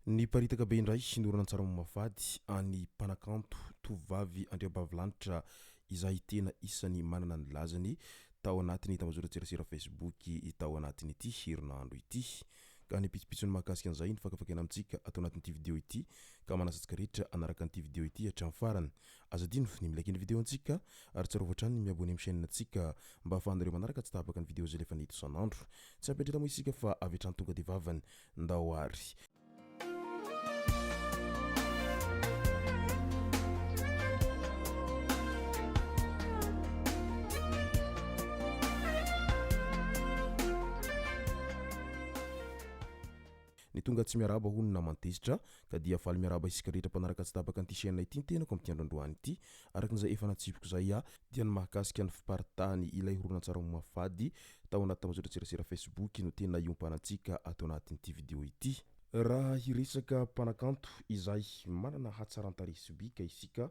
Niparitaka be indray ny horonantsary mamoafady an'ny mpanakanto tovovavy Andriambavilanitra izay tena isan'ny manana ny lazany tao anatin'ny tambajotran-tserasera Facebook tao anatin'ity herinandro ity. Ka ny pitsopitsony mahakasika an'izay no fakafakaina amintsika ato anatin'ity video ity ka manasa antsika rehetra hanaraka an'ity video ity hatramin'ny farany. Aza adino ny mi-like ny video antsika ary tsarovy hatrany ny mi-abonner amin'ny chaîne antsika mba ahafahanareo manaraka tsy tapaka ny video izay alefanay eto isan'andro. Tsy hampiantrana moa isika fa avy hatrany tonga dia vavany. Ndao ary. Ny tonga tsy miarahaba hono naman-tezitra ka dia faly miarahaba isika rehetra mpanaraka tsy tapaka an'ity chaîne ity ny tenako amin'ity andro androany ity. Araka izay efa natsipiko izay dia ny mahakasika ny fiparitahan'ny ilay horonantsary mamoafady tao anaty tambajotran-tserasera Facebook no tena iompanantsika ato anatin'ity video ity. Raha hiresaka mpanakanto izay manana hatsaran-tarehy sy bika isika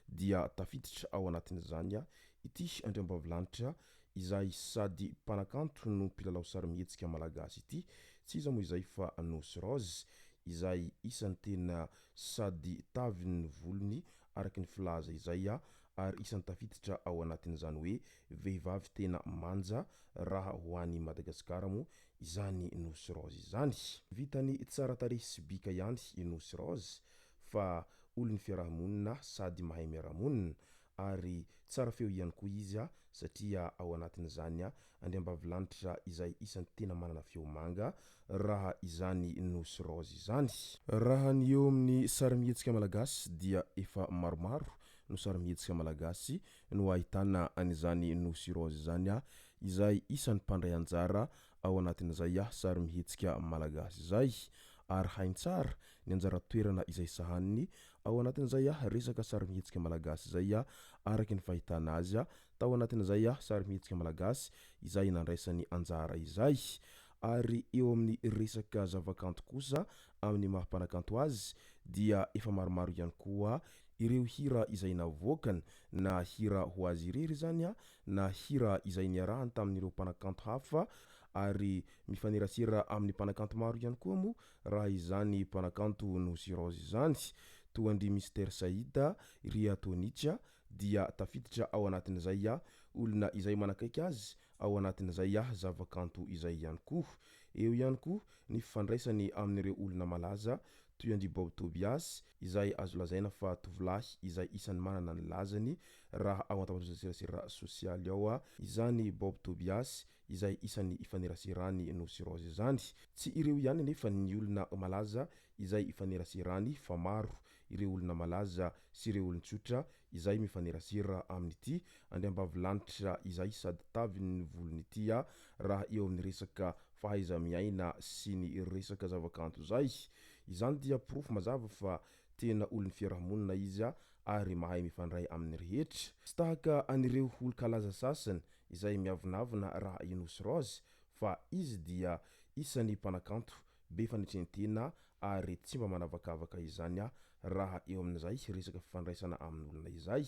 dia tafiditra ao anatin'izany ity andriambavilanitra izay sady mpanakanto no mpilalao sarimihetsika malagasy ity, tsy iza moa izay fa Nosy Rose izay isan'ny tena sady tavin'ny volony araka ny filaza izay ary isan'ny tafiditra ao anatin'izany hoe vehivavy tena manja raha ho any Madagasikara moa izany Nosy Rose izany. Vitany tsara tarehy sy bika ihany i Nosy Rose fa olon'ny fiaraha-monina sady mahay miara-monina ary tsara feo ihany koa izy satria ao anatin'izany andriambavilanitra izay isan'ny tena manana feo manga raha izany Nosy Rose izany. Raha ny eo amin'ny sarimihetsika malagasy dia efa maromaro no sarimihetsika malagasy no ahitana an'izany Nosy Rose izany izay isan'ny mpandray anjara ao anatin'izay sarimihetsika malagasy izay ary hainy tsara ny anjara toerana izay sahaniny ao anatin'izay resaka sarimihetsika malagasy izay araka ny fahitana azy tao anatin'izay sarimihetsika malagasy izay nandraisany anjara izay. Ary eo amin'ny resaka zavakanto kosa amin'ny maha mpanakanto azy dia efa maromaro ihany koa ireo hira izay navoakany na hira ho azy irery izany na hira izay niarahany tamin'ireo mpanakanto hafa ary mifanerasera amin'ny mpanakanto maro ihany koa moa raha izany mpanakanto Nosy Rose izany toa an-dry Mister Saïd, Ria Tonicha dia tafiditra ao anatin'izay olona izay manakaiky azy ao anatin'izay zavakanto izay ihany koa. Eo ihany koa ny fifandraisany amin'ireo olona malaza toy an-dry Bob Tobias izay azo lazaina fa tovolahy izay isan'ny manana ny lazany raha ao an-tambajotran-tserasera sosialy ao izany Bob Tobias izay isan'ny ifaneraserany Nosy Rose izany. Tsy ireo ihany anefa ny olona malaza izay ifaneraserany fa maro ireo olona malaza sy ireo olon-tsotra izay mifanerasera amin'ity andriambavilanitra izay sady tavin'ny volony ity raha eo amin'ny resaka fahaiza-miaina sy ny resaka zavakanto izay. Izany dia porofo mazava fa tena olon'ny fiarahamonina izy ary mahay mifandray amin'ny rehetra. Tsy tahaka an'ireo olon-kalaza sasany izay miavonavona raha i Nosy Rose fa izy dia isan'ny mpanakanto be fanetren-tena ary tsy mba manavakavaka izany raha eo amin'izay resaka fifandraisana amin'olona izay.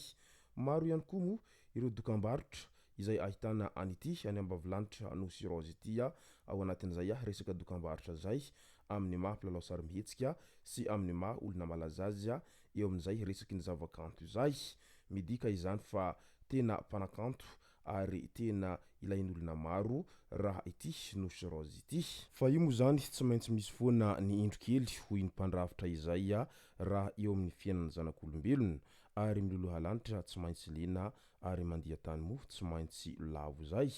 Maro ihany koa moa ireo dokambarotra izay ahitana an'ity any Ambavilanitra Nosy Rose ity ao anatin'izay resaka dokambarotra izay amin'ny maha mpilalao sarimihetsika sy amin'ny maha olona malaza azy eo amin'izay resaky ny zavakanto izay. Midika izany fa tena mpanakanto ary tena ilain'olona maro raha ity Nosy Rose ity. Fa io moa izany tsy maintsy misy foana ny indro kely hoy ny mpandrafitra izay raha eo amin'ny fiainan'ny zanak'olombelona ary miloloha lanitra tsy maintsy lena ary mandia tany moa tsy maintsy lavo izay.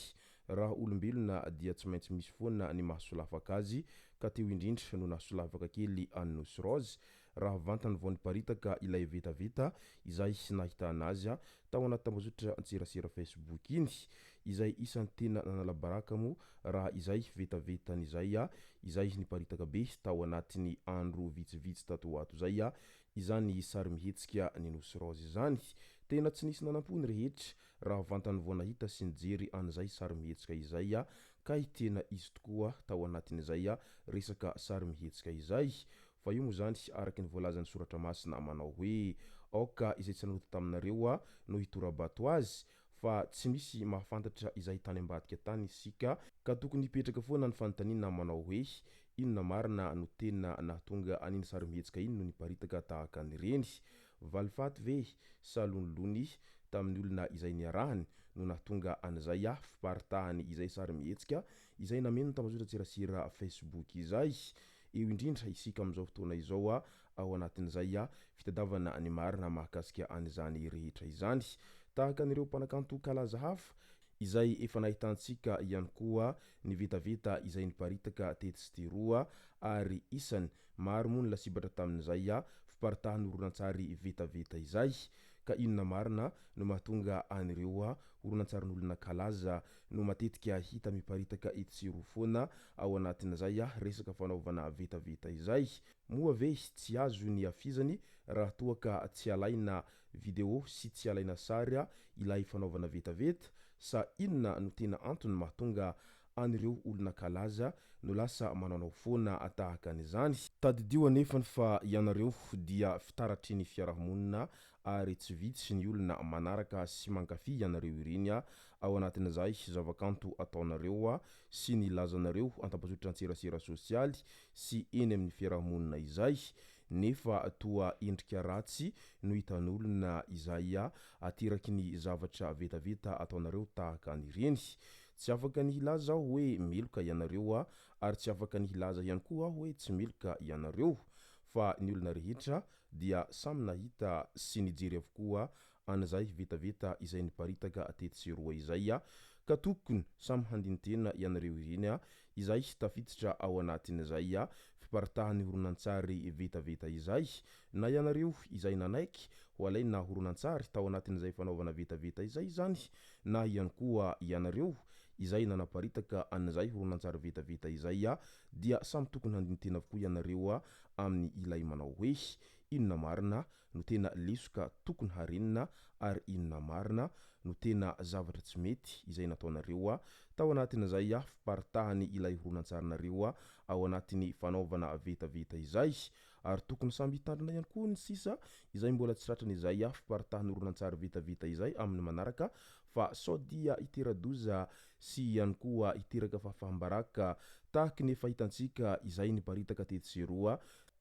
Raha olombelona dia tsy maintsy misy foana ny mahasolafaka azy ka teo indrindra no nahasolafaka kely an'i Nosy Rose raha vantany vao niparitaka ilay vetaveta izay nahitana azy tao anaty tambazotra antserasera Facebook iny, izay isan'ny tena nanala baraka moa raha izay vetavetany izay izay niparitaka be tao anatin'ny andro vitsivitsy tato ho ato izay izany sarimihetsika ny Nosy Rose izany. Tena tsy nisy nanampo ny rehetra raha vantany vao nahita sy nijery an'izay sarimihetsika izay kay tena izy tokoa tao anatin'izay resaka sarimihetsika izay. Fa io moa izany araka ny voalazan'ny Soratra Masina manao hoe, Aoka izay tsy nanota taminareo no hitora-bato azy, fa tsy misy mahafantatra izay tany ambadika tany isika, ka tokony hipetraka foana ny fanontaniana manao hoe, Inona marina no tena nahatonga an'iny sarimihetsika iny no niparitaka tahaka an'ireny? Valifaty ve sa lonilony tamin'ny olona izay niarahany no nahatonga an'izay fiparitahany izay sarimihetsika izay nameno ny tambazotran-tserasera Facebook izay? Eo indrindra isika amin'izao fotoana izao ao anatin'izay fitadiavana ny marina mahakasika an'izany rehetra izany. Tahaka an'ireo mpanakanto kalaza hafa izay efa nahitantsika ihany koa ny vetaveta izay niparitaka tetsy sy teroa ary isany maro moa ny lasibatra tamin'izay fiparitahan'ny horonantsary vetaveta izay. Ka inona marina no mahatonga an'ireo horonantsarin'olona kalaza no matetika hita miparitaka etsy sy eroa foana ao anatin'izay resaka fanaovana vetaveta izay? Moa ve tsy azo ny hafizany raha toa ka tsy alaina video sy tsy alaina sary ilay fanaovana vetaveta? Sa inona no tena antony mahatonga an'ireo olona kalaza no lasa manaonao foana tahaka an'izany? Tadidio anefany fa ianareo dia fitaratry ny fiarahamonina ary tsy vitsy ny olona manaraka sy mankafy ianareo ireny ao anatin'izay zavakanto ataonareo sy ny lazanareo an-tambazotran-tserasera sosialy sy eny amin'ny fiarahamonina izay nefa toa endrika ratsy no hitan'olona izay ateraky ny zavatra vetaveta ataonareo tahaka an'ireny. Tsy afaka ny hilaza aho hoe meloka ianareo ary tsy afaka ny hilaza ihany koa aho hoe tsy meloka ianareo fa ny olona rehetra dia samy nahita sy nijery avokoa an'izay vetaveta izay niparitaka tetsy sy eroa izay ka tokony samy handini-tena ianareo ireny izay tafiditra ao anatin'izay fiparitahan'ny horonantsary vetaveta izay na ianareo izay nanaiky ho alaina horonantsary tao anatin'izay fanaovana vetaveta izay izany na ihany koa ianareo izay nanaparitaka an'izay horonantsary vetaveta izay dia samy tokony handini-tena avokoa ianareo amin'ny ilay manao hoe inona marina no tena lesoka tokony harenina ary inona marina no tena zavatra tsy mety izay nataonareo tao anatin'izay fiparitahany ilay horonantsarinareo ao anatin'ny fanaovana vetaveta izay ary tokony samby hitandrina ihany koa ny sisa izay mbola tsy tratran'izay fiparitahan'ny horonantsary vetaveta izay amin'ny manaraka fa sao dia hitera-doza sy ihany koa hiteraka fahafaham-baraka tahaky ny efa hitantsika izay niparitaka tetsy sy eroa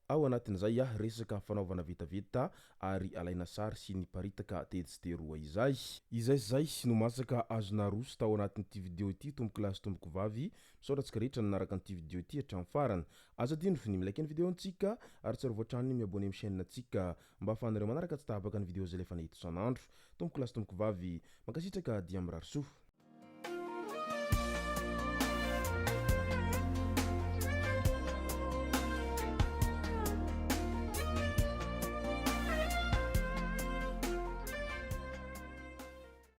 ao anatin'izay resaka fanaovana vetaveta ary alaina sary sy niparitaka tetsy sy teroa izay. Izay sy izay no masaka azo naroso tao anatin'ity video ity tompoko lahy sy tompoko vavy, misaotra antsika rehetra nanaraka an'ity video ity hatramin'ny farany. Aza adino ny mi-like ny video antsika ary tsarovy hatrany ny mi-abonner amin'ny chaîne antsika mba ahafahanareo manaraka tsy tapaka ny video izay alefanay eto isan'andro. Tompoko lahy sy tompoko vavy, mankasitraka dia mirary soa.